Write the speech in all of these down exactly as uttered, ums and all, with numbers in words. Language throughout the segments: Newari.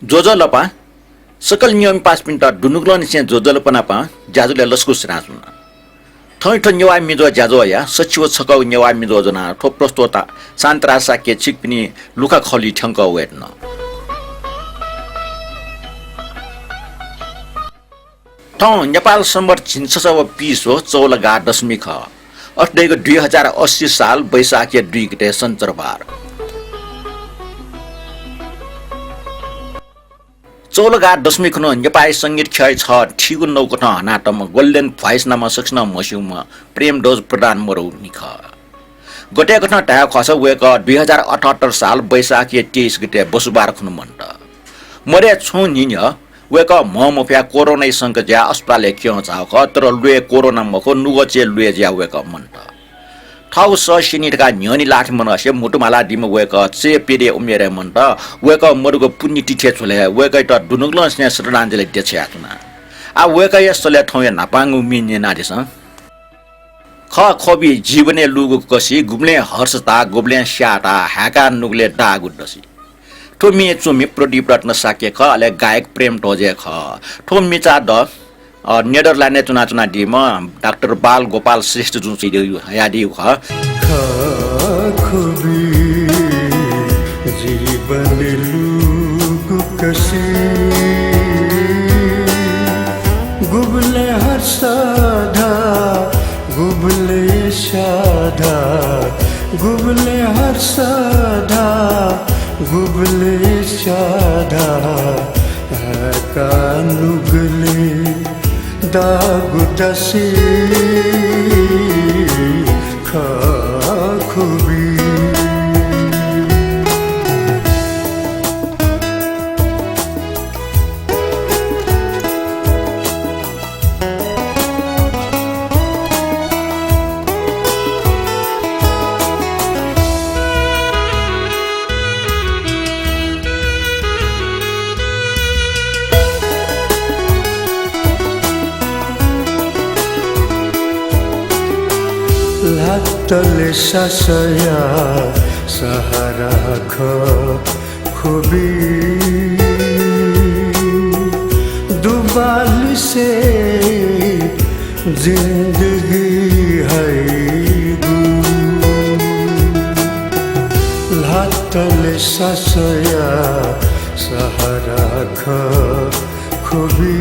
ज्वजलपा। सकल नियम पासापिन्त दुनुगलंनिसें ज्वजलपा नाप ज्याझ्वलय् लसकुस यानाच्वना। थौंया थ्व नेवाः मिजो ज्याझ्वःया सछि व छकःगु नेवाः मिजो ज्वनाः थ्व प्रस्तोता शान्तराज शाक्य छिकपिनि लुखा खलुइ थ्यंकः वयेधुन। थौं नेपाल संवत् झिंछसः व पीस्वः चौलगाः दशमी खः। अथे धइगु दुई हजार अस्सी साल वैशाखया दुई गते सञ्चरबार। चौलगाः दशमी खुन्हु नेपाःया संगीत ख्यःया छथीगु नौकथं हनातःम्ह Golden Voice नामं सकसिनं म्हस्यूम्ह प्रेमध्वज प्रधान मदुगु नि खः। गथे कथं धायेगु खःसा वय्कः दुई हजार अठहत्तर साल वैशाखया तेइस गते बसुबार खुन्हु मन्त। मदय् छुं न्हिन्ह्यः वय्कः म्ह मफयाः कोरोनाया शंका जुयाः अस्पतालय् क्यं झाःगु खः, तर ल्वय् कोरोना मखु, नुगःचय् ल्वय् जुयाः वय्कः मन्त। थःगु सः स्यनी धकाः न्ह्यःने लाःथें मनसे म्हुतुम्ह हालादीम्ह वय्कः चय् प्यदँया उमेरय् मन्त। वय्कः मदुगु पुण्यतिथिया झ्वलय् वय्कःयात दुनुगलंनिसें श्रद्धाञ्जलि देछानाच्वना। आः वय्कःया सलय् थौंया न्हापांगु म्ये न्यनादिसँ। खः ख्वबि, जीवनय् लूगु कसि, गुबलें हर्षता, गुबलें स्याःता, हाय्काः नुगलय् दाःगु दसि। थ्व म्ये च्वमि प्रदीप रत्न शाक्य खः, अले गायक प्रेमध्वज हे खः। थ्व म्ये च्वः द, अ, नेदरल्यान्डय् च्वनाच्वनादीम्ह डाक्टर बाल गोपाल श्रेष्ठजुं च्वयादीगु खः। खः ख्वबि, जीवनय् लूगु कसि, गुबलें हर्षता, गुबलें स्याःता, गुबलें हर्षता, गुबलें स्याःता, हाय्काः नुगलय् दाःगु दसि। खः ख्वबि। ल्हातले सासःया सहारा खः ख्वबि। दुबांलिसे जिन्दगी हइगु। ल्हातले सासःया सहारा खः ख्वबि।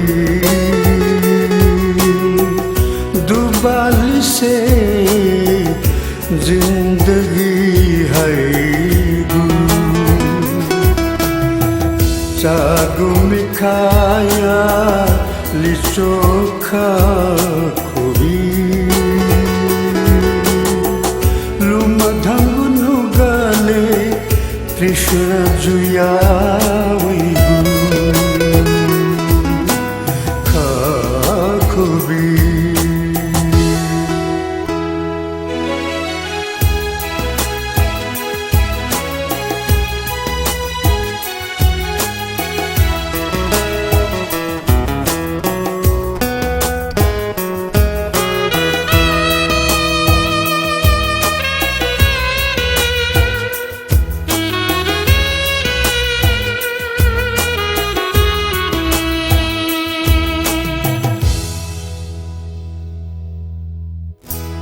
दुबांलिसे जिन्दगी हइगु। चाःगु मिखाया लिच्वः खः ख्वबि। लुमधंगु नुगलय् तृष्णा जुयावइगु। खः ख्वबि।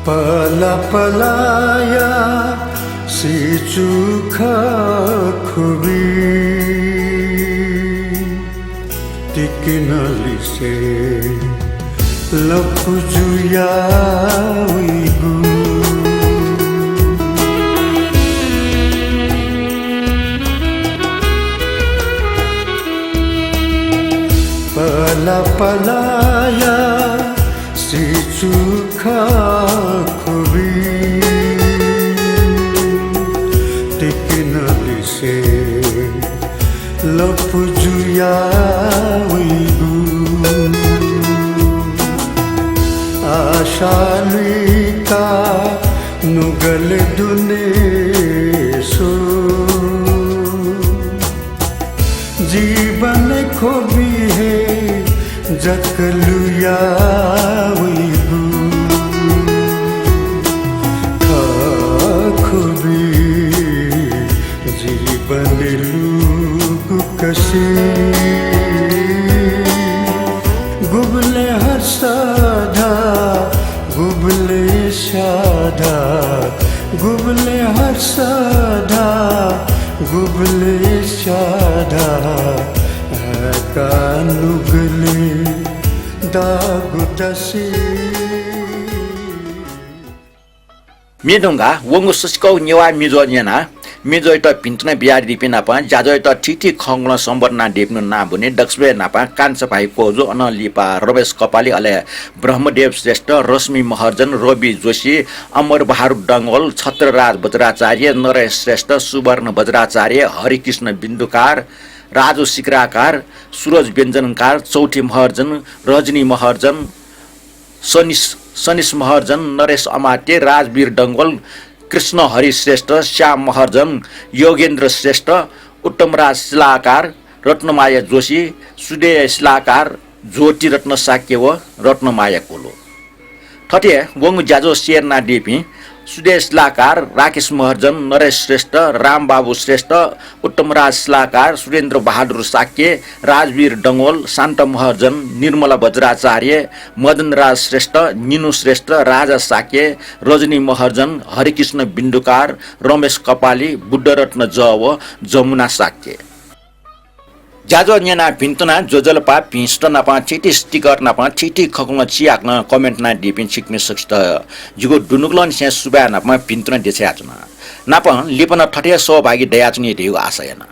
पलाः पलाःया सिचु खः ख्वबि। तिकिनलिसे लँपु जुयावइगु। पलाः पलाःया सिचु खः ख्वबि। तिकिनलिसे लँपु जुयावइगु। आशा लुइकाः नुगलय् दुने स्व। जीवनय् ख्वबि हे जक लुयावइगु। खः ख्वबि, जीवनय् लूगु कसि। गुबलें हर्ष धा, गुबलें स्याः धा, कानुगले दागु दसि। म्ये धुंकाः वंगु सछिकःगु नेवाः म्ये ज्वः न्यनाः म्ये ज्वःयात भिंतुना बियादीपिं नाप ज्याझ्वःयात थीथी खँग्वलं सम्बोधन यानादीपिनिगु नां ब्वने। दकलय् न्हापां कान्छा भाइ कोजु, अनं लिपा रमेश कपाली, अले ब्रह्मदेव श्रेष्ठ, रश्मि महर्जन, रवि जोशी, अमर बहादुर डंगोल, छत्रराज बज्राचार्य, नरेश श्रेष्ठ, सुवर्ण बज्राचार्य, हरिकृष्ण बिन्दुकार, राजु सिक्राकार, सुरज व्यञ्जनकार, चौथी महर्जन, रजनी महर्जन, सनिस, सनिस महर्जन, नरेश अमात्य, राजवीर डंगोल, कृष्ण हरि श्रेष्ठ, श्याम महर्जन, योगेन्द्र श्रेष्ठ, उत्तमराज शिलाकार, रत्नमाया जोशी, सुदेय शिलाकार, ज्योतिरत्न शाक्य व रत्नमाया कोलो। थथे वंगु ज्याझ्वः share यानादीपिं सुदेय शिलाकार, राकेश महर्जन, नरेश श्रेष्ठ, रामबाबु श्रेष्ठ, उत्तमराज शिलाकार, सुरेन्द्र बहादुर शाक्य, राजवीर डंगोल, शान्त महर्जन, निर्मला बज्राचार्य, मदनराज श्रेष्ठ, निनु श्रेष्ठ, राजा शाक्य, रजनी महर्जन, हरिकृष्ण बिन्दुकार, रमेश कपाली, बुद्धरत्न जः व जमुना शाक्य। ज्याझ्वः न्यनाः भिंतुना ज्वजलपा भिंसुत नाप थीथी sticker नाप थीथी खँग्वलं चिहाकलं comment यानादीपिं छिकपिं सकसित जिगु दुनुगलंनिसें सुभाय् नाप भिंतुना देछानाच्वना। नापं लिपा नं थथे सहभागी दयाच्वनी धइगु आशा याना।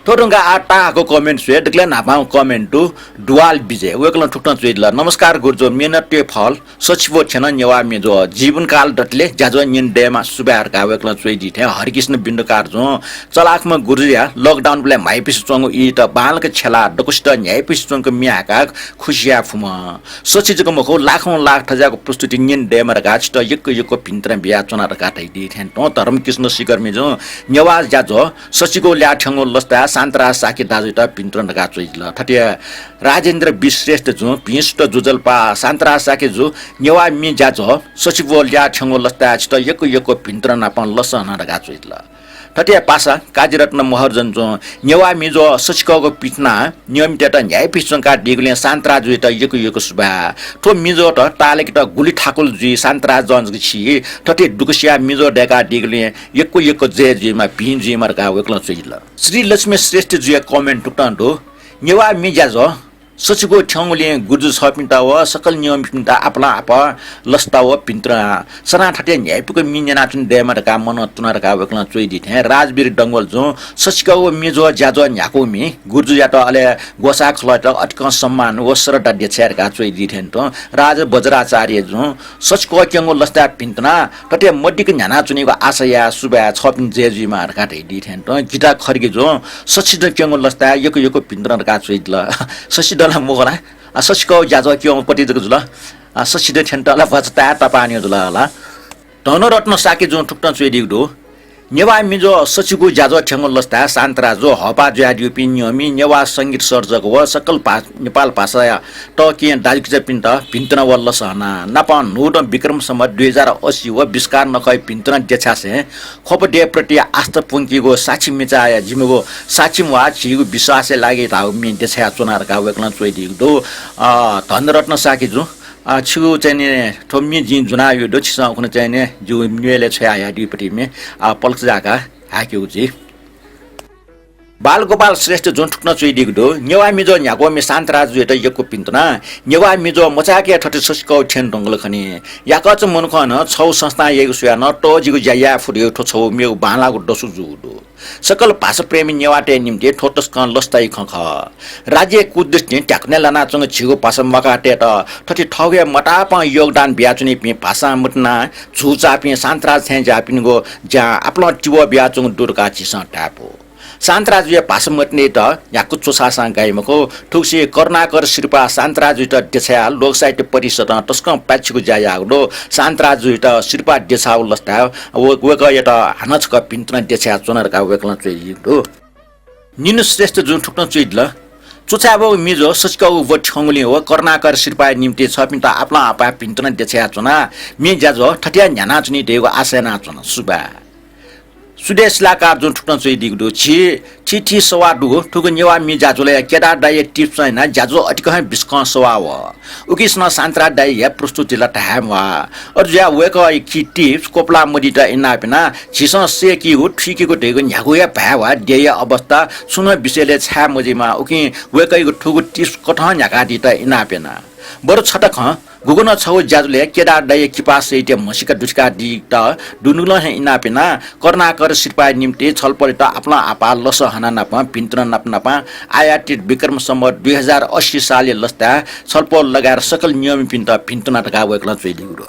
थ्व धुंकाः आः ताःहाकःगु comment स्वये। दकलय् न्हापांगु comment दु दुवाल विजय, वय्कलं थुकथं च्वयादिल, नमस्कार गुरुजु, मेहनतया फल सछिगू थ्यन नेवाः म्ये ज्वः। जीवनकाल दतले ज्याझ्वः न्यने दयेमा सुभाय् धकाः वय्कलं च्वयादी थें हरिकृष्ण बिन्दुकार जुं चलाखम्ह गुरुजुया lockdown बलय् म्हाइपुसे च्वंगु ईत बांलाक छ्यलाः दक्वसित न्ह्याइपुसे च्वंक म्ये हाकाः खुसि याये फुम्ह। सछि जक मखु, लाखौं लाख थज्याःगु प्रस्तुति न्यने दयेमा धकाः छित यक्व यक्व भिंतुना बियाच्वना धकाः धयादी थें तुं धर्मकृष्ण शिखरमि जुं नेवाः ज्याझ्वः सछिगू ल्याः थ्यंगु लसताय् शान्तराज शाक्य दाजुयात भिंतुना धकाः च्वयादिल। थथे राजेन्द्र विश्रेष्ठ जुं भिंसुत ज्वजलपा शान्तराज शाक्य जु नेवाः म्ये ज्याझ्वः सछिगू ल्याः थ्यंगु लसताय् छित यक्व यक्व भिंतुना नाप लसता हना धकाः च्वयादिल। थथे पासा काजीरत्न महर्जन जुं नेवाः म्ये ज्वः सछिकःगु पिथनाः नियमितयात न्ह्याइपुसे च्वंकादीगुलिं शान्तराज जुयात यक्व यक्व सुभाय्। थ्व म्ये ज्वःत ताःलाकेत गुलि थाकुल जुइ शान्तराज जं जक छि। थथे दुःख सियाः म्ये ज्वः दय्कादीगुलिं यक्व यक्व जय जुइमा, भिं जुइमा धकाः वय्कलं च्वयादिल। श्री लक्ष्मी श्रेष्ठ जुया comment थुकथं दु, नेवाः म्ये ज्याझ्वः सछिगू थ्यंगुलिं गुरुजु छःपिन्त व सकल नियमितपिन्त आपालं आपाः लसता व भिंतुना। सदां थथे न्ह्याइपुक म्ये न्यनाच्वने दयेमा धकाः मनं तुना धकाः वय्कलं च्वयादी थें राजवीर डंगोल जुं सछिकःगु म्ये ज्वः ज्याझ्वः न्ह्याकूम्ह गुरुजुयात अले ग्वसाः खलःयात अतिकं सम्मान व श्रद्धा देछाये धकाः च्वयादी थें तुं राजा बज्राचार्य जुं सछिकः क्यंगु लसताय् भिंतुना। थथे मदिक्क न्ह्यानाच्वनीगु आशा याये सुभाय्, छःपिं जय जुइमा धकाः धयादी थें तुं गीता खड्गी जुं सछिदँ क्यंगु लसताय् यक्व यक्व भिंतुना धकाः च्वयादिल। सछिदँ ला मखु ला, आ, सछिकःगु ज्याझ्वः क्यंगु पति जक जुल। आ, सछिदँ थ्यनेत ला भचा ताय् तापाःनिगु जुल ला। धनरत्न शाक्य जुं थुकथं च्वयादीगु दु। नेवाः म्ये ज्वः सछिगू ज्याझ्वः थ्यंगु लसताय् शान्तराजु हःपाः जुयादीपिं नियमी नेवाः संगीत सर्जक व सकल भा-, नेपाल भाषाया तःकेहेँ दाजुकिजापिन्त भिंतुना व लसता हना। नापं न्हूदँ विक्रम सम्वत दुई हजार असी व बिस्काः नखःया भिंतुना देछासें ख्वप देय् प्रति आस्था प्वंकीगु साक्षी मिचाया जिमिगु साक्षी म्वाः झीगु विश्वासया लागि धाःगु म्ये देछायाच्वना धकाः वय्कलं च्वयादीगु दु। अ, धनरत्न शाक्य जु, अ, छिगु चाहिँ नि थ्व म्ये जिं ज्वनाः यू दु, छिसं उखुन्हु चाहिँ नि जिगु न्ह्यलय् छ्वयाहयादीगु पति म्ये, अ, पलख जाकाः हाय्केगु जुइ। बालगोपाल श्रेष्ठ जुं थुकथं च्वयादीगु दु। नेवाः म्ये ज्वः न्ह्याकूम्ह शान्तराज जुयात यक्व भिंतुना। नेवाः म्ये ज्वः मचाय्क थथे सछिकः थ्यने धुंकल खनी। याकःचा मनुखं नं छगू संस्थां याइगु स्वयाः नं तःजिगु ज्या याये फु धइगु थ्व छगू मेगु बांलाःगु दसु जूगु दु। सकल भाषा प्रेमी नेवाःतय् निंतिं थ्व तसकं लसताया खँ खः। राज्यया कुदृष्टिं ध्याखुने लानाच्वंगु झीगु भाषा म्वाकातय्त थथे थःगु हे मतापं योगदान बियाच्वनीपिं भाषां मतिना झुचाःपिं शान्तराज थें ज्याःपिनिगु ज्यां आपालं तिबः बियाच्वंगु दु धकाः झीसं धाये फु। शान्तराजुया भाषा मतिनेत न्ह्याक्व च्वछाःसां गाइ मखु। थुगुसी करुणाकर सिरपाः शान्तराजुयात देछायाः लोक साहित्य परिषदं तसकं पाय्छिगु ज्या याःगु दु। शान्तराजुयात सिरपाः देछाःगु लसताय् व-, वय्कःयात हानं छकः भिंतुना देछायाच्वना धकाः वय्कलं च्वयादीगु दु। निनु श्रेष्ठ जुं थुकथं च्वयादिल। च्वछाय्बहःगु म्ये ज्वः सछिकःगु व थ्यंगुलिं व करुणाकर सिरपाःया निंतिं छःपिन्त आपालं आपाः भिंतुना देछायाच्वना। म्ये ज्याझ्वः थथे हे न्ह्यानाच्वनी धइगु आशा यानाच्वना। सुभाय्। सुदेश शिलाकार जुं थुकथं च्वयादीगु दु। झी थीथी सवाः दु। थुगु नेवाः म्ये ज्याझ्वलय् केदार दाइया tips यानाः ज्याझ्वः अतिकं बिस्कं सवाः वः। उकिसनं शान्तराज दाइया प्रस्तुति ला धाये म्वाः। अथे जुयाः वय्कःया tips क्वपुला मदीत इनाप यानाः झीसं सय्‌कीगु, थुइकीगु धइगु न्ह्यागु हे भाय् वा। देय्‌या अवस्था, छुं नं विषयलय् छाये मजिमा। उकिं वय्कःयागु थुगु tips कथं न्ह्याकादीत इनाप याना। बरु छता खँ, गुगुं नं छगू ज्याझ्वलय् केदार दाइया किपा सहितया म्हसीका दुथ्याकादीत दुनुगलं हे इनाप याना। करुणाकर सिरपाःया निंतिं छलपोलयात आपालं आपाः लसः हनाः नापं भिन्तुना नाप नापं आयातीत विक्रम सम्वत दुई हजार अस्सी सालया लसताय् छलपोल लगायेर सकल नियमीपिन्त भिन्तुना धकाः वय्कलं च्वयादीगु दु।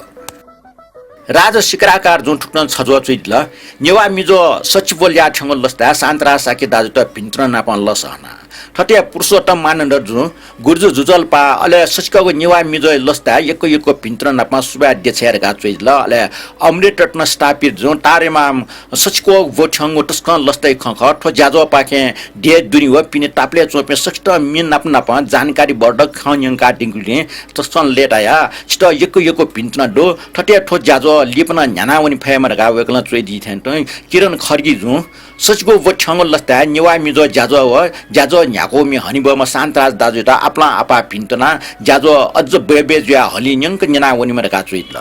राज शिखराकार जुं थुकथं छज्वः च्वयादिल। नेवाः मिजो सचिव ल्याः थ्यंगु लसताय् शान्तराज शाक्य दाजुयात भिन्तुना नापं लसः हना। थथे पुरुषोत्तम मानन्धर जुं गुर्जु जुजलपा, अले सचिकःगु नेवाः मिजोया लसताय् यक्व यक्व भिन्तुना नापं सुभाय् देछाया धकाः च्वयादिल। अले अमृत रत्न स्थापित जुं तारेमाम सचिकःगु ब्व थ्यंगु तसकं लसताया खँ खः। थ्व ज्याझ्वःपाखें देय् दुने व पिने तापालय् च्वंपिं सकसितं म्ये नाप नापं जानकारी वर्धक खँ न्यंकादीगुलिं तसकं लय्ताया। छितः यक्व यक्व भिन्तुना दु। थथे थ्व ज्याझ्वः लिपा नं न्ह्यानावने फयेमा धकाः वय्कलं च्वयादी थें तुं किरण खड्गी जुं सचिकःगु ब्व थ्यंगु लसताय् नेवाः मिजो ज्याझ्वः व ज्याझ्वः न्ह्याकूम्ह हनेबहःम्ह शान्तराज दाजुयात आपालं आपाः भिन्तुना ज्याझ्वः अझ बय्बय् जुयाः हलिं न्यंक न्यनावनेमा धकाः च्वयादिल।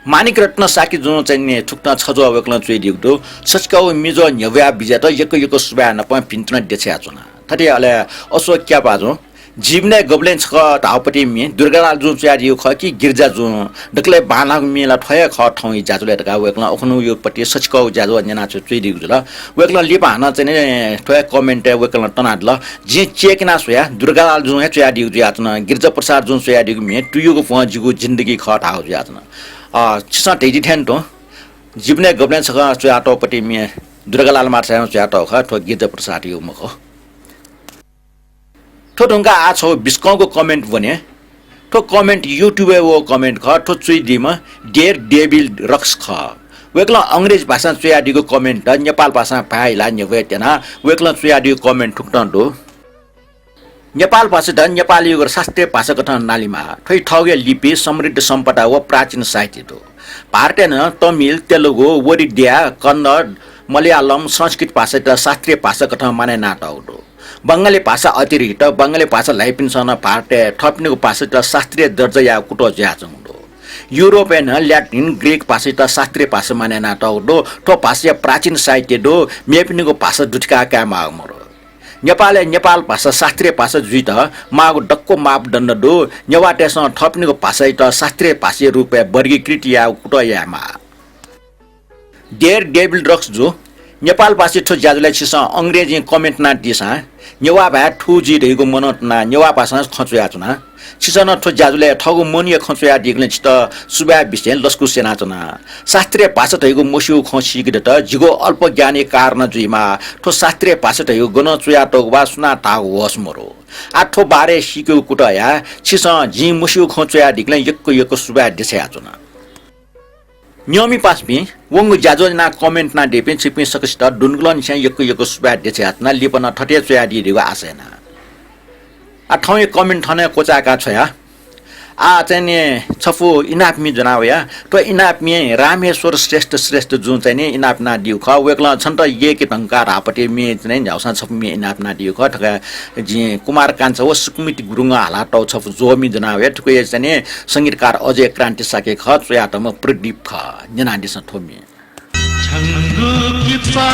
माणिक रत्न शाक्य जुं चाहिँ नि थुकथं छज्वः वय्कलं च्वयादीगु दु। सचिकःगु मिजो न्ह्यब्वया बिज्यात यक्व यक्व सुभाय् नापं भिन्तुना देछायाच्वना। थथे अले अशोक क्यापा जुं जीवनय् गबलें छकः धाःगु पति म्ये दुर्गालाल जुं च्वयादीगु खः कि गिरिजा जुं, दकलय् बांलाःगु म्ये ला थ्व हे खः थौंया ज्याझ्वलय् धकाः वय्कलं अखुन्हुगु पति सचिकःगु ज्याझ्वः न्यनाच्वयादीगु जुल। वय्कलं लिपा हानं चाहिँ नि थ्व हे comment-य् वय्कलं तनादिल। जिं check याना स्वया, दुर्गालाल जुं हे च्वयादीगु जुयाच्वन। गिरिजा प्रसाद जुं च्वयादीगु म्ये तुयुगु भ्वं जिगु जिन्दगी खः धाःगु जुयाच्वन। अ, छिसं धयादी थें तुं जीवनय् गबलें छकः च्वयातःगु पति म्ये दुर्गालाल माथाय् च्वयातःगु खः, थ्व गिरिजा प्रसादयागु मखु। थ्व धुंकाः आः छगू बिस्कंगु comment वने। थ्व comment YouTube-य् वःगु comment खः। थ्व च्वयादीम्ह डेयर डेभिल रक्स खः। वय्कलं अंग्रेजी भाषां च्वयादीगु comment-त नेपाल भाषां भाय् हिलाः न्ह्यब्वये त्यनाः वय्कलं च्वयादीगु comment थुकथं दु। नेपाल भाषायात नेपालयागु शास्त्रीय भाषा कथं नालेमाः। थ्व थःगु हे लिपि, समृद्ध सम्पदा व प्राचीन साहित्य दु। भारतय् नं तमिल, तेलुगु, ओडिया, कन्नड, मलयालम, संस्कृत भाषायात शास्त्रीय भाषा कथं मानय् यानातःगु दु। बंगाली भाषा अतिरिक्त बंगाली भाषा ल्हाइपिन्सं नं भारतय् थःपिनिगु भाषायात शास्त्रीय दर्जा यायेगु कुतः जुयाच्वंगु दु। युरोपय् नं ल्याटिन, ग्रीक भाषायात शास्त्रीय भाषा मानय् यानातःगु दु। थ्व भाषाया प्राचीन साहित्य दु। मेपिनिगु भाषा दुथ्याकाः कायेमाःगु मदु। नेपालय् नेपाल भाषा शास्त्रीय भाषा जुइत माःगु दक्व मापदण्ड दु। नेवाःतय्सं थःपिनिगु भाषायात शास्त्रीय भाषाया रूपय् वर्गीकृत यायेगु कुतः यायेमाः। डेयर डेभिल रक्स जु, नेपाल भाषाया थ्व ज्याझ्वलय् छिसं अंग्रेजीं comment यानादीसां नेवाः भाय् थू जुइ धइगु मनंतुनाः नेवाः भाषां खँ च्वयाच्वना। छिसं नं थ्व ज्याझ्वलय् थःगु मनया खँ च्वयादीगुलिं छितः सुभाय् बिसें लसकुस यानाच्वना। शास्त्रीय भाषा धइगु मस्यूगु खँ सीके दत, जिगु अल्प ज्ञानया कारणं जुइमाः। थ्व शास्त्रीय भाषा धइगु गनं च्वयातःगु वा सुनां धाःगु होश मरु। आः थ्व बारे सीकेगु कुतः याये, छिसं जिं मस्यूगु खँ च्वयादीगुलिं यक्व यक्व सुभाय् देछायाच्वना। न्यंमि पासापिं, वंगु ज्याझ्वः न्यनाः comment यानादीपिं छिकपिं सकसित दुनुगलंनिसें यक्व यक्व सुभाय् देछायाच्वना। लिपा नं थथे च्वयादी धइगु आशा याना। आः थौंया comment थन हे क्वचाय्का छ्वया। आः चाहिँ नि छपु इनाप म्ये ज्वना वया। थ्व इनाप म्ये रामेश्वर श्रेष्ठ श्रेष्ठ जुं चाहिँ नि इनाप यानादीगु खः। वय्कलं छन्त यय्के धुंकाः धाःपति म्ये चाहिँ नि न्ह्यागुसां छपु म्ये इनाप यानादीगु खः। थुकी जिं कुमार कान्छा व सुकमिति गुरुङं हालातःगु छपु ज्वः म्ये ज्वना वया। थुकी चाहिँ नि संगीतकार अजय क्रान्ति शाक्य खः, च्वयातःम्ह प्रदीप खः। न्यनादिसँ थ्व म्ये। छंगु किपा,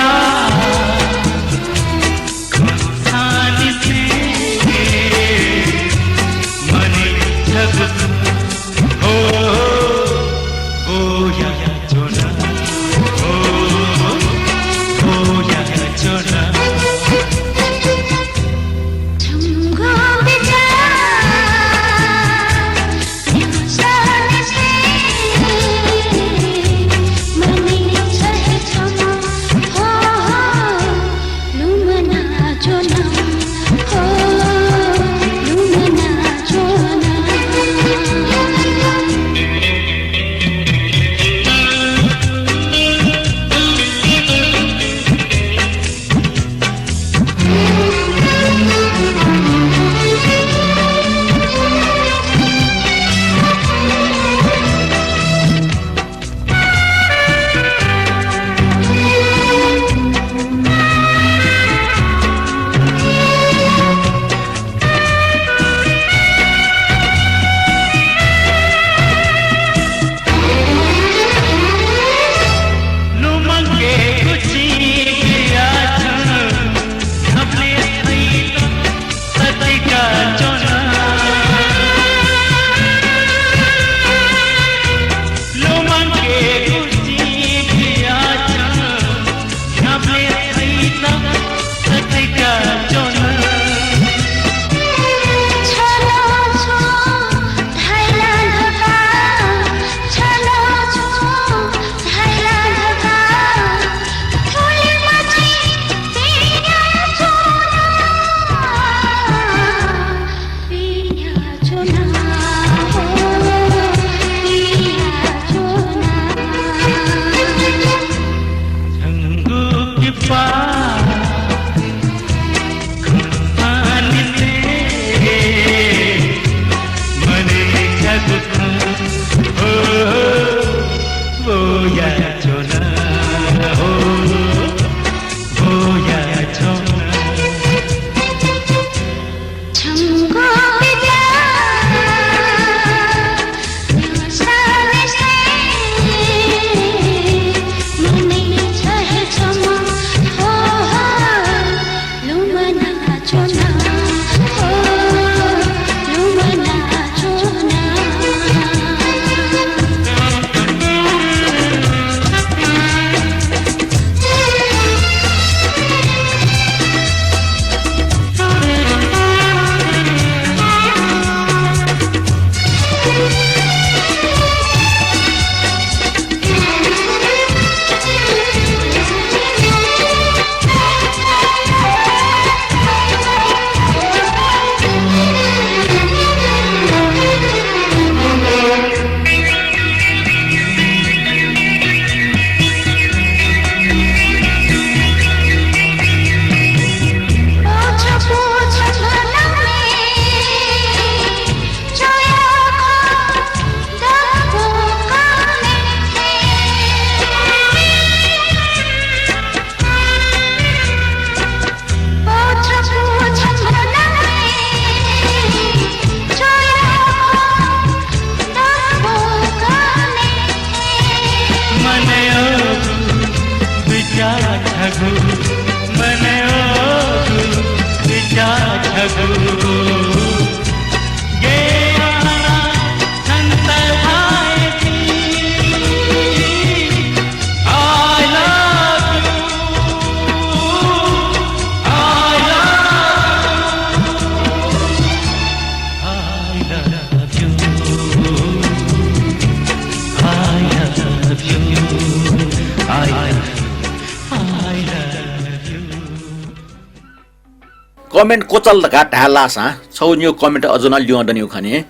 Comment क्वचाल धकाः धाये लाःसां छगू निगू comment अझ नं ल्यं दनिगु खनी।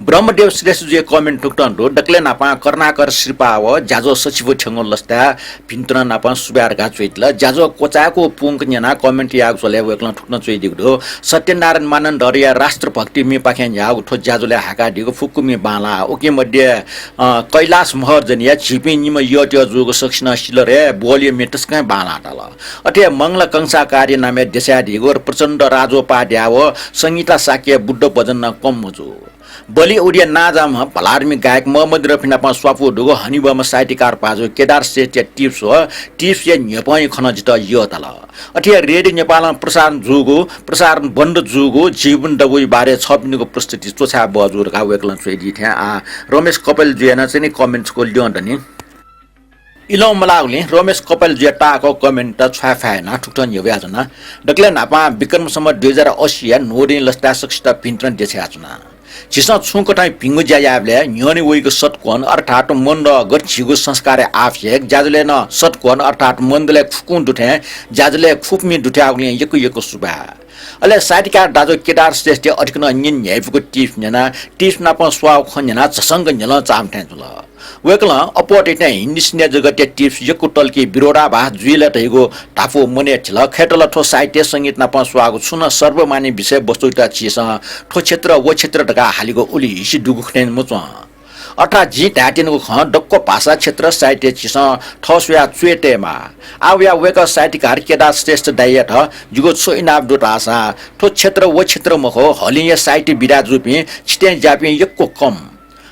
ब्रह्मदेव श्रेष्ठजुया comment थुकथं दु। दकलय् न्हापां करुणाकर श्रीपाव ज्याझ्वः सछिपु थ्यंगु लसताय् भिंतुना नाप सुभाय् धकाः च्वयादिल। ज्याझ्वः क्वचाय्‌कूगु पुंक न्यनाः comment याःगु झ्वलय् वय्‌कलं थुकथं च्वयादीगु दु। सत्यनारायण मानन्धरया राष्ट्रभक्ति म्येपाखें न्ह्याःगु थ्व ज्याझ्वलय् हाय्‌कादीगु फुक्क म्ये बांलाः। उकी मध्ये, अ, कैलाश महर्जनया झीपिं निम्ह यःतय् जूगु सकसिनं सिल रे ब्वःलया म्ये तसकं बांलाः धाल। अथे हे मंगला कंसाकारया नामय् देछायादीगु प्रचण्ड राजोपाध्याय व संगीता शाक्य बुद्ध भजन नं कम मजू। बलिउडया नांजाःम्ह भलादमि गायक मोहम्मद रफी नाप स्वापू दुगु हनेबहःम्ह साहित्यकार भाजु केदार श्रेष्ठया tips व tipsया न्ह्यपंया खँ नं जितः यःताल। अथे हे रेडियो नेपालं प्रसारण जूगु, प्रसारण बन्द जूगु जीवन दबूया बारे छःपिनिगु प्रस्तुति च्वछाये बहःजू धकाः वय्‌कलं च्वयादी थें आः रमेश कपालजुया नं चाहिँ नि comment छकू ल्यं दनि। इलं मलाःगुलिं रमेश कपालजुया ताःहाकःगु comment त छ्वाये फये यानाः थुकथं न्ह्यब्वयाच्वना। दकलय् न्हापां विक्रम सम्वत दुई हजार अस्सीया न्हूदँया लसताय् सकसित भिंतुना देछायाच्वना। झीसं छुं कथं भिंगु ज्या यायेबलय् न्ह्यःने वइगु सत्कन अर्थात् मनदः गथे झीगु संस्कारय् आवश्यक, ज्याझ्वलय् नं सत्कन अर्थात् मनदलय् खुकुं दु थें ज्याझ्वलय् खुपु म्ये दुथ्याःगुलिं यक्व यक्व सुभाय्। अले साहित्यकार दाजु केदार श्रेष्ठया अतिकं नं न्यने न्ह्याइपुगु tips न्यनाः tips नाप स्वाःगु खँ न्यनाः झसंक न्ह्यलं चाःम्ह थें जुल। वय्‌कलं अपवादय् थें हिन्दी सिने जगतया tips यक्व तलकी विरोधाभास जुइ ला धइगु धापू मनय् थिल। खय्‌त ला थ्व साहित्य संगीत नाप स्वाःगु छुं नं सर्वमान्य विषयवस्तुयात झीसं थ्व क्षेत्र व क्षेत्र धकाः हालेगु उलिहिसि दुगु खँ थें मच्वं। अर्थात् जिं धायेत्यनागु खँ दक्व भाषा, क्षेत्र, साहित्य झीसं थः स्वयाः च्वय् तयेमाः। आः वयाः वय्‌कः साहित्यकार केदार श्रेष्ठ दाइयात जिगु छु इनाप दु धाःसा थ्व क्षेत्र व क्षेत्र मखु, हलिंया साहित्य विधा जूपिं छिथें ज्याःपिं यक्व कम।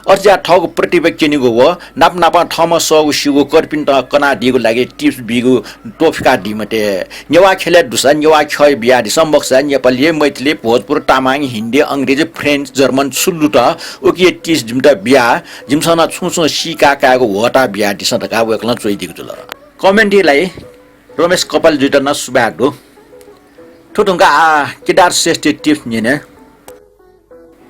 अथे जुयाः थःगु प्रतिभा क्यनेगु व नाप नापं थःम्हं सःगु सीगु कर्पिन्त कनादीगु लागि tips बीगु त्वपुकादी मते। नेवाः ख्यलय् दुसा नेवाः ख्यःया बियादिसँ, मखुसा नेपाली, मैथिली, भोजपुरी, तामाङ, हिन्दी, अंग्रेजी, French, German छु लुत उकिया tips जिमित बियाः, जिमिसं नं छुं छुं सीका कायेगु ह्वःताः बियादिसँ धकाः वय्‌कलं च्वयादीगु जुल। Comment-या लागि रमेश कपालजुयात नं सुभाय् दु। थ्व धुंकाः आः केदार श्रेष्ठया tips न्यने।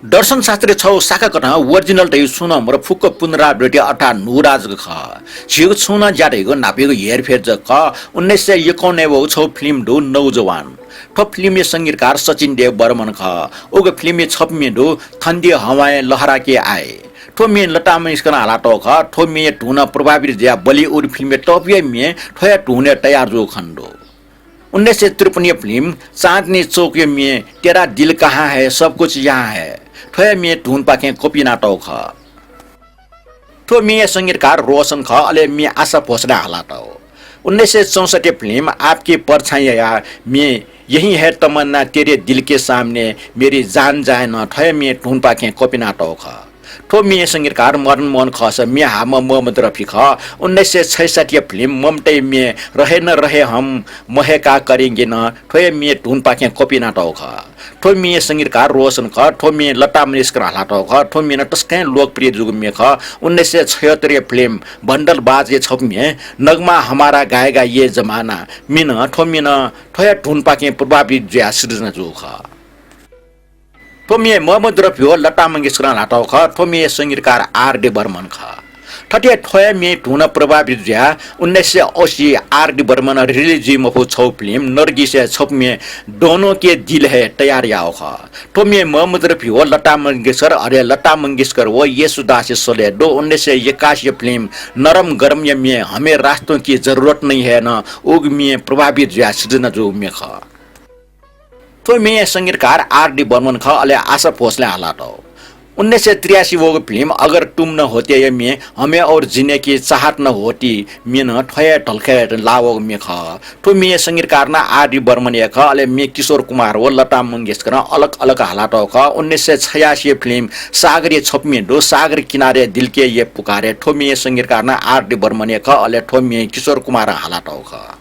दर्शनशास्त्रय् छगू शाखा कथं original धइगु छुं नं मरु, फुक्क पुनरावृत्ति अर्थात् न्हूदँ जक खः। झीगु छुं नं ज्या धइगु न्हापायागु हेरफेर जक खः। उन्नाइस सय एकाउन्नय् वःगु छगू film दु नौजवान। थ्व film-या संगीतकार सचिन देव बर्मन खः। उगु film-या छपु म्ये दु ठंडी हवाएँ लहरा के आए। थ्व म्ये लता मंगेशकरं हालातःगु खः। थ्व म्येया धुनं प्रभावित जुयाः बलिउड film-या तःपुया म्ये थ्वया धुनय् तयार जूगु खनेदु। उन्नाइस सय त्रिपन्नया film चाँदनी चौकया म्ये तेरा दिल कहाँ है, सब कुछ यहाँ है, थ्वया म्ये धुनपाखें copy यानातःगु खः। थ्व म्येया संगीतकार रोशन खः, अले म्ये आशा भोसलें हालातःगु। उन्नाइस सय चौसठ्ठीया film आपकी परछाँईया म्ये यही है तमन्ना तेरे दिल के सामने मेरी जान जाए नं थ्वया म्ये धुनपाखें copy यानातःगु खः। थ्व म्येया संगीतकार मदन मोहन खःसा म्ये हाःम्ह मोहम्मद रफी खः। उन्नाइस सय छैसठ्ठीया film ममताया म्ये रहे न रहे हम महका करेंगे नं थ्वया म्ये धुनपाखें copy यानातःगु खः। थ्व म्येया संगीतकार रोशन खः। थ्व म्ये लता मंगेशकरं हालातःगु खः। थ्व म्ये नं तसकं लोकप्रिय जूगु म्ये खः। उन्नाइस सय छयहत्तरया film बंडलबाजया छपु म्ये नगमा हमारा गाएगा ये जमाना म्ये नं थ्व म्ये नं थ्वया धुनपाखें प्रभावित जुयाः सिर्जना जूगु खः। थ्व म्ये मोहम्मद रफी व लता मंगेशकरं हालातःगु खः। थ्व म्येया संगीतकार आर डी बर्मन खः। थथे थ्वया म्ये धुनं प्रभावित जुयाः उन्नाइस सय अस्सी आर डी बर्मनं release जुइ मफु छगू film नरगिसया छपु म्ये दोनों के दिल है तयार याःगु खः। थ्व म्ये मोहम्मद रफी व लता मंगेशकर, अले लता मंगेशकर व येशुदासया स्वरय् दु। उन्नाइस सय एकासीया film नरम गरमया म्ये हमें रास्तों की जरूरत नहीं है नं उगु म्ये प्रभावित जुयाः सिर्जना जूगु म्ये खः। थ्व म्येया संगीतकार आर डी बर्मन खः, अले आशा भोसलें हालातःगु। उन्नाइस सय त्रियासी वःगु film अगर तुम न होतेया म्ये हमें और जीने की चाहत न होती म्ये नं थ्वया हे धलखय् लाः वःगु म्ये खः। थ्व म्येया संगीतकार नं आर डी बर्मन हे खः, अले म्ये किशोर कुमार व लता मंगेशकरं अलग अलग हालातःगु खः। उन्नाइस सय छयासीया film सागरया छपु म्ये दु, सागर किनारे दिल के ये पुकारे। थ्व म्येया संगीतकार नं आर डी बर्मन हे खः, अले थ्व म्ये किशोर कुमारं हालातःगु खः।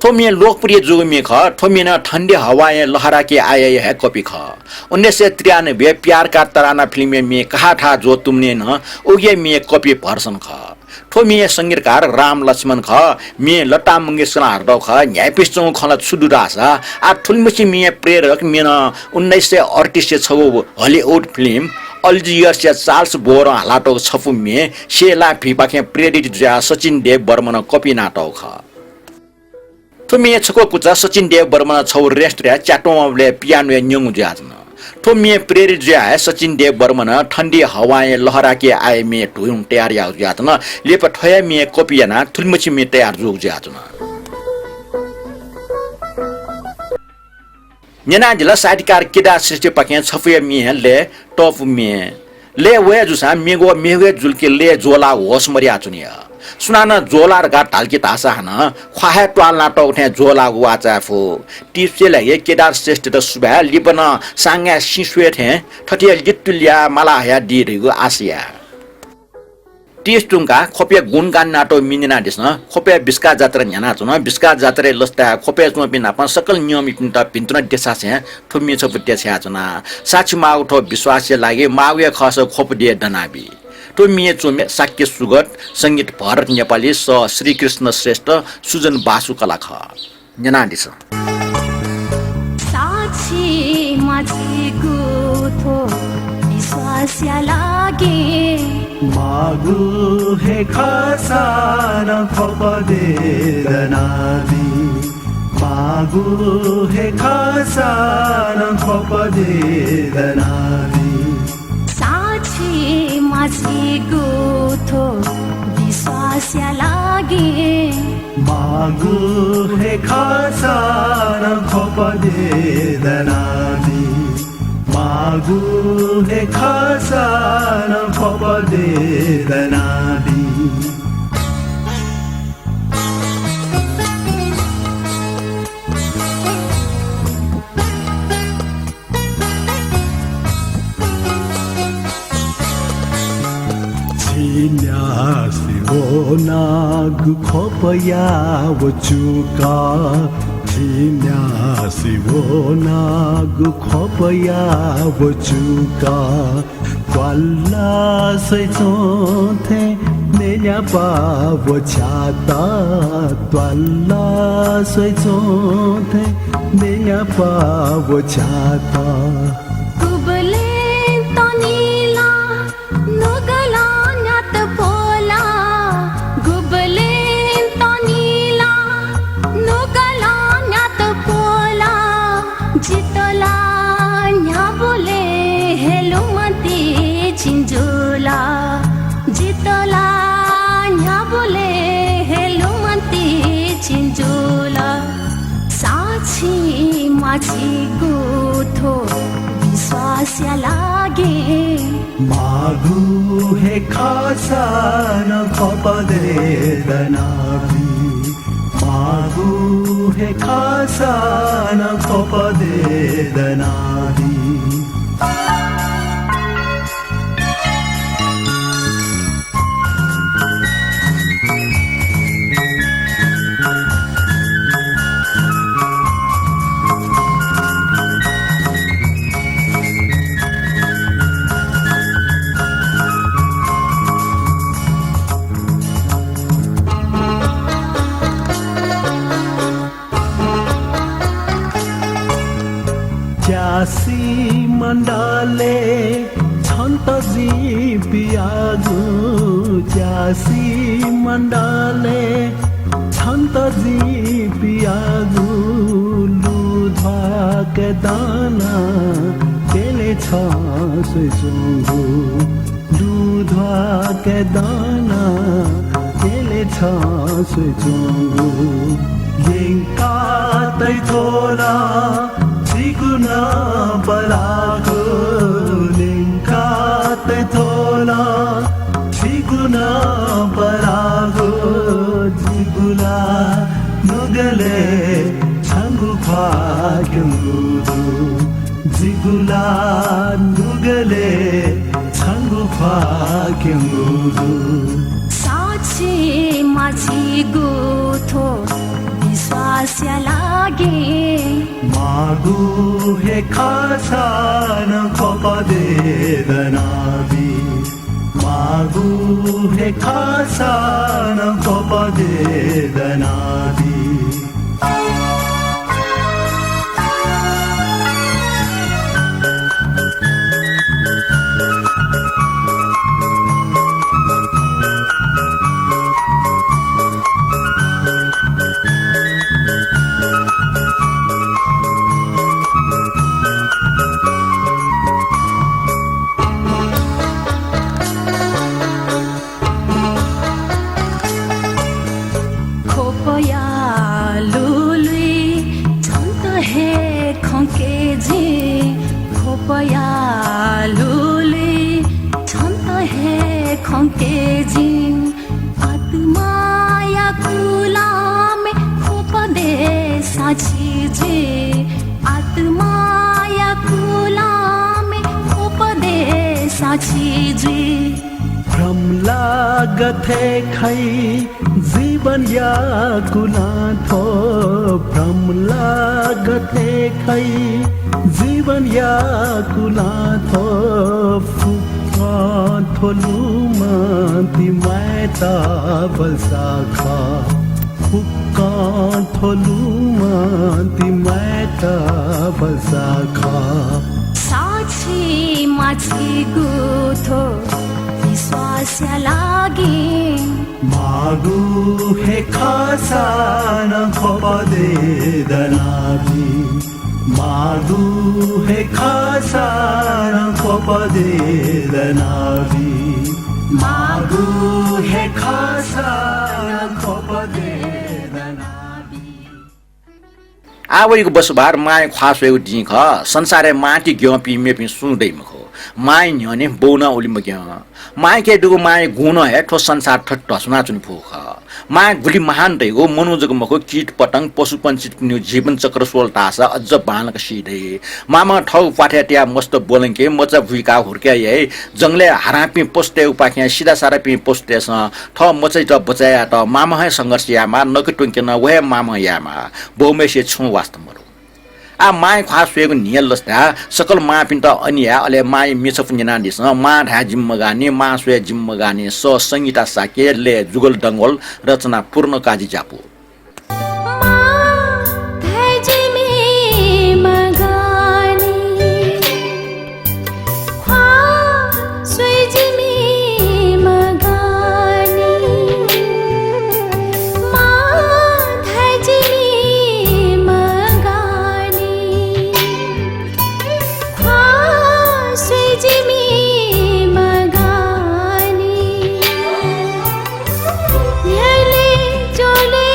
थ्व म्ये लोकप्रिय जूगु म्ये खः। थ्व म्ये नं ठंडी हवाएँ लहरा के आया हे कपि खः। उन्नाइस सय त्रियानब्बे प्यार का तराना फिल्मया म्ये कहा था जो तुमने नं उगु हे म्ये कपि भर्सन खः। थ्व म्ये संगीतकार राम लक्ष्मण खः। म्ये लता मंगेशकरं हालातःगु खः। न्ह्याइपुसे च्वंगु खँ ला छु दु धाःसा, आः थुलिमछि म्ये प्रेरक म्ये नं उन्नाइस सय अडतिसया छगू हलिउड फिल्म अल्जियर्सया चार्ल्स बोरं हालातःगु छपु म्ये सेला भीपाखें प्रेरित जुयाः सचिन देव वर्मनं कपि यानातःगु खः। थ्व म्ये छकू कुचा सचिन देव वर्मनं छगू रेस्टुरेन्टय् च्यातुं वंबलय् पियानोय् न्यंगु जुयाच्वन। थ्व म्ये प्रेरित जुयाः हे सचिन देव वर्मनं ठंडी हवाएँ लहरा के आया म्ये धुं तयार याःगु जुयाच्वन। लिपा थ्व हे म्ये कपि यानाः थुलिमछि म्ये तयार जूगु जुयाच्वन। न्यनादिल साहित्यकार केदार श्रेष्ठपाखें छपु हे म्ये लय् तःपु म्ये। लय् वये जूसां मेगु मेगु हे जुल कि लय् ज्वःलाः होश मदयाच्वनी। सुनानं ज्वःलाः धकाः धाल कि धाःसा हानं ख्वाः हे त्वालनातःगु थें ज्वःलाःगु वाः चाये फु। टिप्सया लागि केदार श्रेष्ठयात सुभाय्। लिपा नं सांगाय् सिँ स्वये थें थथे लितुलिया माला हयादी धइगु आशा याये। टिप्स धुंकाः ख्वपया गुणगान यानातःगु म्ये न्यनादिसँ। ख्वपया बिस्का जात्रा न्ह्यानाच्वन। बिस्का जात्राय् लसताय् ख्वपय् च्वंपिं नाप सकल नियमपिन्त भिन्तुना देछासें थ्व म्ये छपु देछायाच्वना। साक्षी माःगु थ्व विश्वासया लागि माःगु हे खःसा ख्वपु देय् दनाबी। थ्व म्ये च्वमि शाक्य सुगत, संगीत भरत नेपाली, सः श्रीकृष्ण श्रेष्ठ, सुजन बासुकला खः। न्यनादिसँ। साक्षी माझीगु थ्व विश्वासया लागि। माःगु हे खःसा नं ख्वप देय् दनाबी। माःगु हे खःसा नं ख्वप देय् दनाबी। साक्षी माझीगु थ्व विश्वासया लागि। माःगु हे खःसा नं ख्वप देय् दनाबी। माःगु हे खःसा नं ख्वप देय् दनाबी। झी न्यासि वनागु ख्वपया व चुका, झी न्यासि वनागु ख्वपया व चुका। त्वाला स्वइच्वं थें नयेन्यापा व छ्याता, त्वाला स्वइच्वं थें नयेन्यापा व छ्याता। गुबलें तनी ला नुगलं न्यात पोला, गुबलें तनी ला नुगलं न्यात पोला। जितः ला न्ह्याबलें हे लुमन्ति छिं जुल, जितः ला न्ह्याबलें हे लुमन्ति छिं जुल। साक्षी माझीगु थ्व विश्वासया लागि। माःगु हे खःसा नं ख्वप देय् दनाबी। माःगु हे खःसा नं ख्वप देय् दनाबी। च्यासि मण्डलय् छन्त जिं पियागु, च्यासि मण्डलय् छन्त जिं पियागु। लुध्वाके दाना तेले छ स्वइच्वंगु, लुध्वाके दाना तेले छ स्वइच्वंगु। यंका तइ थ्व ला झीगु नं बलागु, यंका तइ थ्व ला झीगु नं बलागु। जिगु ला नुगलय् छंगु ख्वाः क्यंगु दु, जिगु ला नुगलय् छंगु ख्वाः क्यंगु दु। साक्षी माझीगु थ्व स्वासया लागि। मागु हे खासान ख्वप दे दनाबी। मागु हे खासान ख्वप दे दनाबी। ख्वपया लुलुइ छन्त हे खंके जिं। ख्वपया लुलुइ छन्त हे खंके जिं। आत्माया कुलामय् ख्वप दे साक्षी जुइ। आत्माया कुलामय् ख्वप दे साक्षी जुइ। भ्रमला गथे खइ जीवनया कुलां थ्व। भ्रमला गथे खइ जीवनया कुलां थ्व। फुक्कं थ्व लुमन्ति म्वायेत बल्सा खः। फुक्कं थ्व लुमन्ति म्वायेत बल्सा खः। साक्षी माछिगु थ्व विश्वासया लागि। मागु हे खासान ख्वप दे दनाबी। मागु हे खासान ख्वप दे दनाबी। मागु हे खासान ख्वप दे दनाबी। आः वइगु बसुभार मांया ख्वाः स्वयेगु दिं खः। संसारय् मांति ग्यंपिं मेपिं सुं दइ मखु। मांया न्ह्यःने बौ नं उलि मग्यं। मांयाके दुगु मांया गुणं हे थ्व संसार थथे धस्वानाच्वने फुगु खः। मां गुलि महान धइगु मनू जक मखु, कीट पतंग, पशुपंक्षीतपिनिगु जीवन चक्र स्वल धाःसा अझ बांलाक सी दइ। मामं थःगु प्वाथय् तयाः मस्त ब्वलंकी, मचा बुइकाः हुर्के याइ। जंगलय् हारांपिं पशुतय्‌गुपाखें सिधासाधापिं पशुतय्‌सं थः मचायात बचय् यायेत मामं हे संघर्ष यायेमाः, नके त्वंके नं व हे मामं यायेमाः। बौम्हय्‌सिया छुं वास्ता मदु। आः मांया ख्वाः स्वयेगु न्हिया लसताय् सकल मांपिन्त अन या, अले मांया म्ये छपु न्यनादिसँ। मां धाये जिमि मगाःनि, मां स्वये जिमि मगाःनि। सः संगीता शाक्य, लय् जुगल डंगोल, रचना पूर्ण काजी ज्यापू। मां धाये जिमि मगाःनि, ख्वाः स्वये जिमि मगाःनि। मां धाये जिमि मगाःनि, ख्वाः स्वये जिमि मगाःनि। न्ह्यलय् च्वले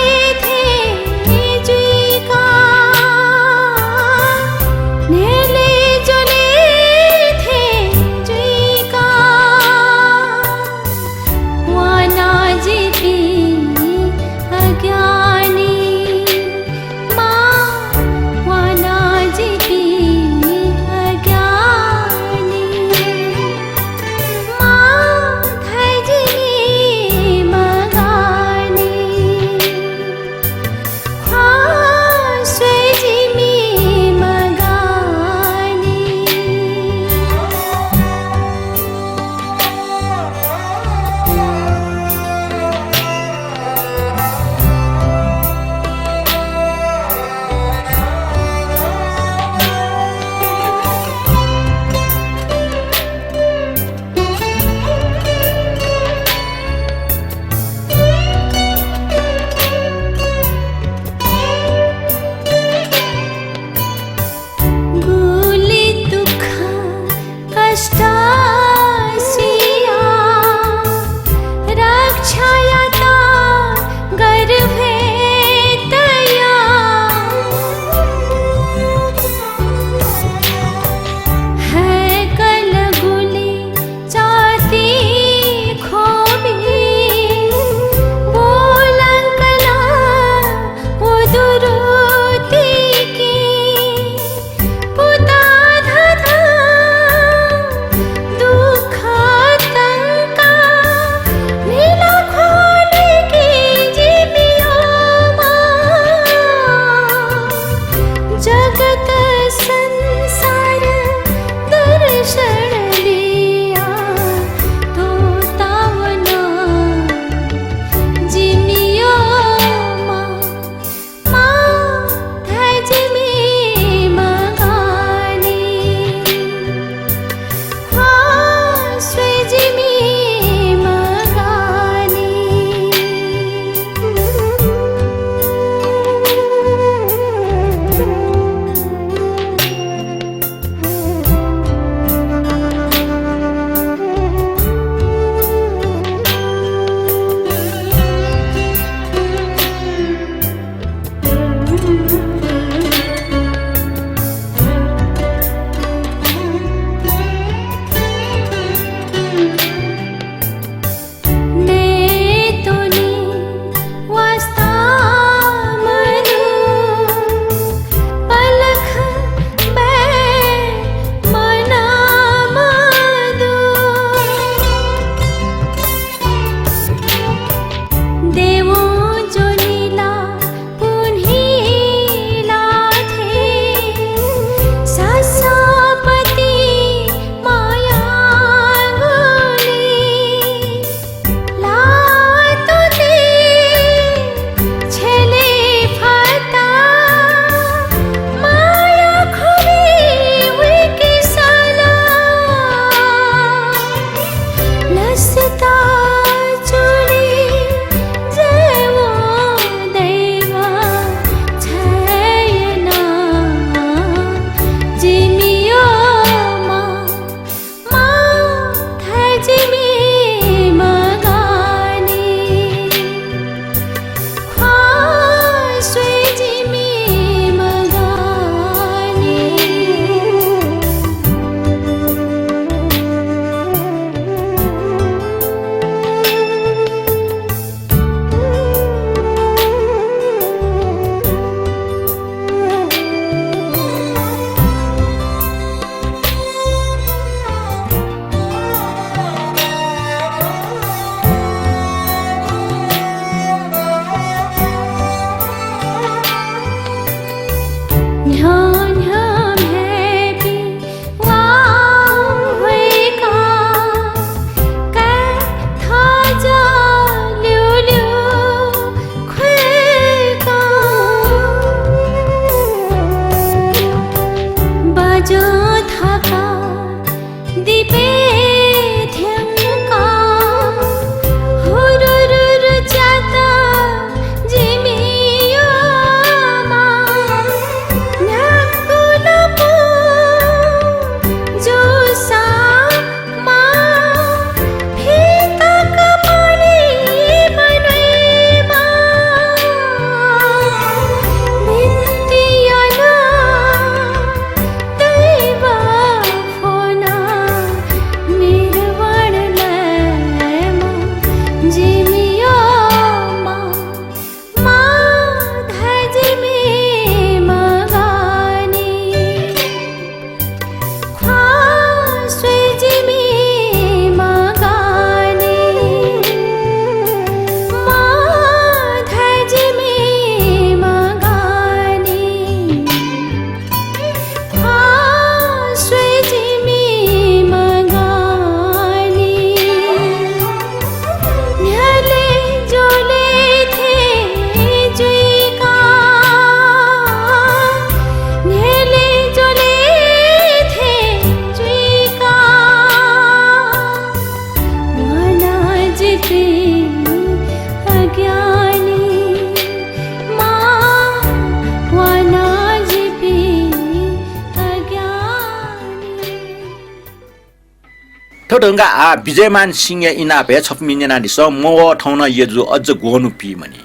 धुंकाः आः विजयमान सिंहया इनापय् छपु म्ये न्यनादिसँ, मवः थौं नं यजु अझ ग्वन्हु पीमनि।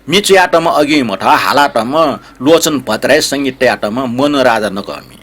म्ये च्वयातःम्ह अग्नि मठ, हालातःम्ह लोचन भट्टराई, संगीत तयातःम्ह मनु राजा नकःमि।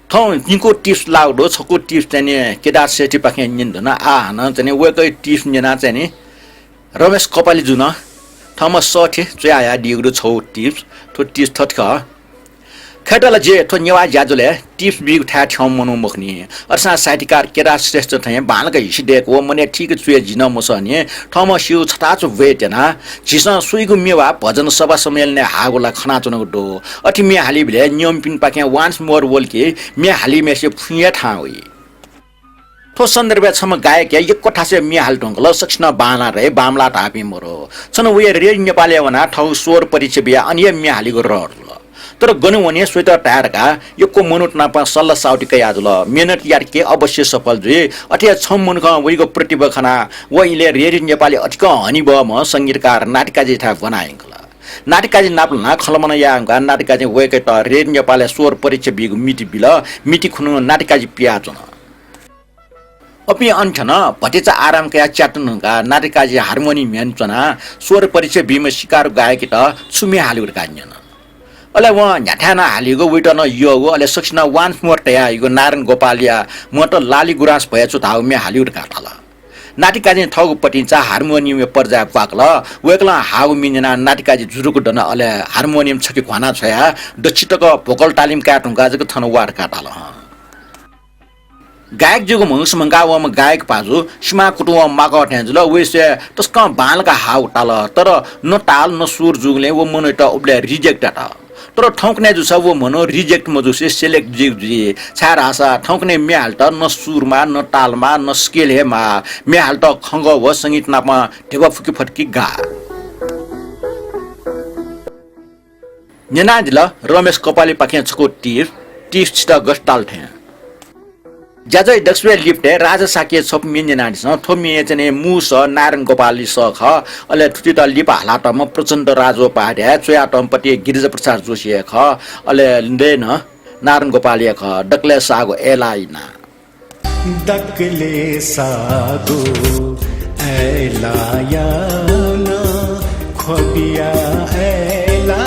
थौं निकू tips लाःगु दु, छकू tips चाहिँ नि केदार श्रेष्ठपाखें न्यने धुन। आः हानं चाहिँ नि वय्कःया tips न्यना चाहिँ नि रमेश कपालीजुं थःम्हं सः थें च्वयाहयादीगु दु छगू tips। थ्व tips थथे खः। खय्‌त ला जि थ्व नेवाः ज्याझ्वलय् tips बीगु थाय् थ्यंम्ह मनू मखुनि। अथेसां साहित्यकार केदार श्रेष्ठ थें बांलाक हिसि दय्‌क व मनय् ठीक च्वय् जि नं मसःनि। थःम्हं स्यूगु छथाःचा ब्वय् त्यना। झीसं सुइगु म्ये वा भजन सभा सम्मेलनय् हाःगु ला खनाच्वनागु दु। अथे म्ये हालीबलय् नियमपिन्पाखें once more वल कि म्ये हालीम्हेसिया फुइँ हे थाहां वइ। थ्व सन्दर्भय् छम्ह गायकया यक्व थासय् म्ये हाले धुंकल, सकसिनं बांलाः धाइ, बांमलाः धाःपिं मरु। छन्हु वया रेडियो नेपालय् वनाः थःगु स्वर परीक्षा बियाः अन हे म्ये हालीगु रहर जुल। तर गन वने स्वयेत धाये धकाः यक्व मनूत नाप सल्लाह साउति कयाजुल। मेहनत यात कि अवश्य सफल जुइ। अथे हे छम्ह मनुखं वइगु प्रतिभा खनाः व इलय् रेडियो नेपालय् अतिकं हनेबहःम्ह संगीतकार नातिकाजीयाथाय् ब्वना यंकल। नातिकाजी नाप ल्हानाः खँल्हाबल्हा याये धुंकाः नातिकाजीं वय्कःयात रेडियो नेपालय् स्वर परीक्षा बीगु मिति बिल। मिति खुन्हु नातिकाजी पियाच्वन। अपिं अन थ्यन। भतिचा आराम कयाः च्यात नं धुंकाः नातिकाजी हार्मोनियम न्ह्यःने च्वनाः स्वर परीक्षा बीम्ह सिकारु गायकयात छु म्ये हालेगु धकाः न्यन। अले वं न्ह्याथाय् नं हालीगु, वइत नं यःगु, अले सकसिनं Once More धयाः इगु नारायण गोपालया मत लालि गुराँस भया च्वँ धाःगु म्ये हालेगु धकाः धाल। नातिकाजीं थःगु पतिंचा हार्मोनियमया पर्जाय् प्वाकल। वय्कलं हाःगु म्ये न्यनाः नातिकाजी जुरुक्क दन, अले हार्मोनियम छखे घ्वाना छ्वयाः दच्छि तक भोकल तालिम काये धुंकाः जक थन वा धकाः धाल हं। गायक जुइगु म्हगस म्हंका वःम्ह गायक भाजु सिमां कुतुं वं माकः थें जुल। वइसे तसकं बांलाक हाःगु ताल, तर न ताल न सुर जूगुलिं व मनूयात उबलय् reject यात। तर थौंकन्हय् जूसा व मनू reject मजूसे select जुइगु जुइ, छाय्धाःसा थौंकन्हय् म्ये हालेत न सुर माः, न ताल माः, न scale हे माः। म्ये हालेत खँग्वः व संगीत नाप ध्यबा फुके फत कि गाः। न्यनादिल रमेश कपालीपाखें छकू tips, tips छितः गथे ताल थें। ज्याझ्वः दक्वसिबय् लिपतय् राजा शाक्यया छपु म्ये न्यनादिसँ। थ्व म्ये चाहिँ नि मू सः नारायण गोपाली सः खः। अले थुकियात लिपा हालातःम्ह प्रचण्ड राजोपाध्याय, च्वयातःम्ह पति गिरिजा प्रसाद जोशी हे खः। अले लय् नं नारायण गोपाली हे खः। दकलय् साःगु अय्लाया नां। दकलय् साःगु अय्लाया नां, ख्वबिया अय्ला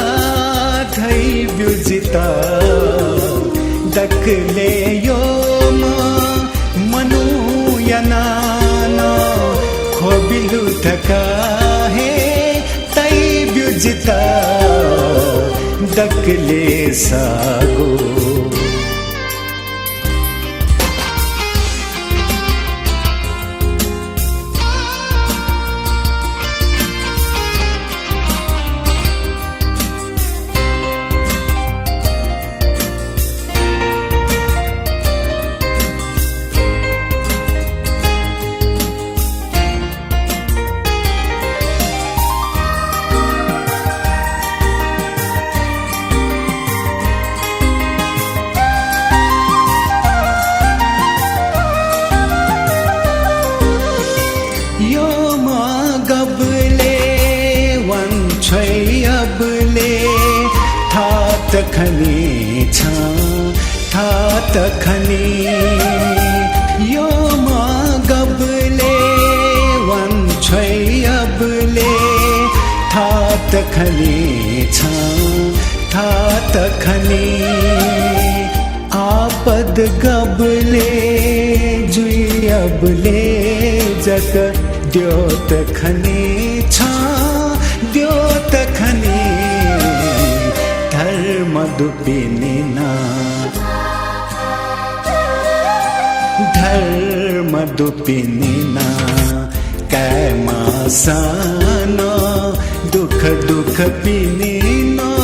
धइब्यु जितः। दकलय् यःम्ह मनूया नां नं, ख्वबिलु धकाः हे तइब्यु जितः। दकलय् साःगु। यःम्ह गबलय् वांछ्वयाबलय् थात खनी छं, थात खनी। यःम्ह गबलय् वांछ्वयाबलय् थात खनी छं, थात खनी। आपद गबलय् जुइबलय् जक द्यःत खनी छं, द्यःत खनी। धर्म दुपिनि नां, धर्म दुपिनि नां, काय् माःसां नं दुःख दुःखपिनि नं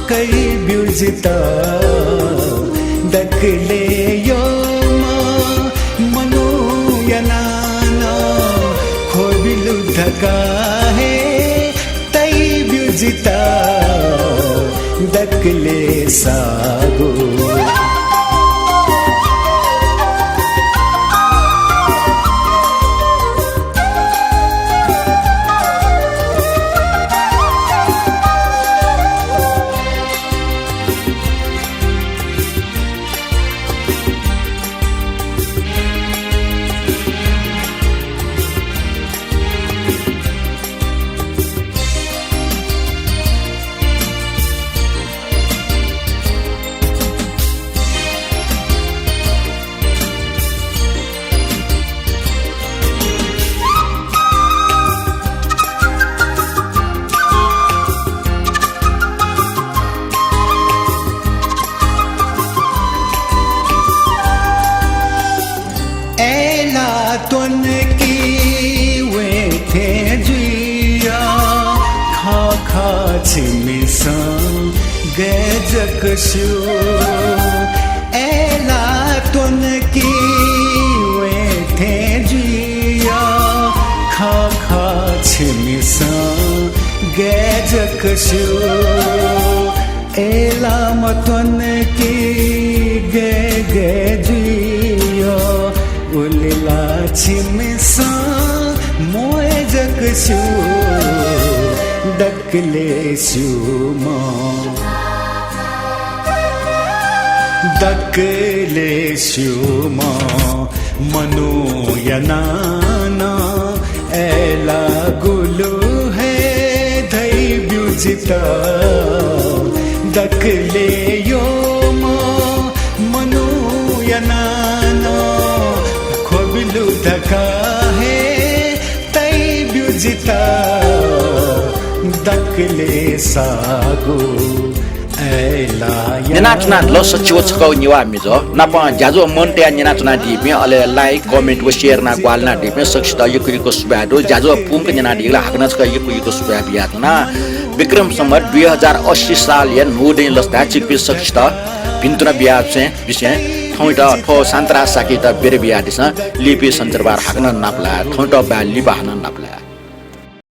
कइब्यु जितः। दकलय् यःम्ह मनूया नां नं ख्वबिलु धकाः हे तइब्यु जितः। दकलय् साःगु। अय्ला त्वनकि वये थें जुइया, खः खः छिमिसं गय् जक स्यू। अय्ला त्वनकि वये थें जुइया, खः खः छिमिसं गय् जक स्यू। अय्‌ला मत्वन कि गय् गय् जुइयो, उलि ला छिमिसं म्वाये जक स्यू, दकलय् स्यूम्ह, दकलय् स्यूम्ह मनूया नां नं अय्‌लाःगु लु हे धइब्यु जितः। दकलय् यःम्ह मनूया नां नं ख्वबि लु धकाः हे तइब्यु जितः। दकलय् साःगु अय्‌लाःया न्यनाच्वना ल सच्छि व छकः नेवाः म्ये ज्वः। नापं ज्याझ्वः मन तयाः न्यनाच्वनादीपिं, अले like, comment व share यानाः ग्वाहालि यानादीपिं सकसित यक्व यक्व सुभाय् दु। ज्याझ्वः पूवंक न्यनादीगु ला हाकनं छकः यक्व यक्व सुभाय् बियाच्वना। विक्रम सम्वत दुई हजार अस्सी सालया न्हूदँया लसताय् छिकपिं सकसित भिन्तुना बियाच्वने बिसें थौंयात थ्व शान्तराज शाक्ययात बिदा बियादिसँ। लिपा सञ्चरबार हाकनं नापलाये, थौंयात बाय्, लिपा हानं नापलाये।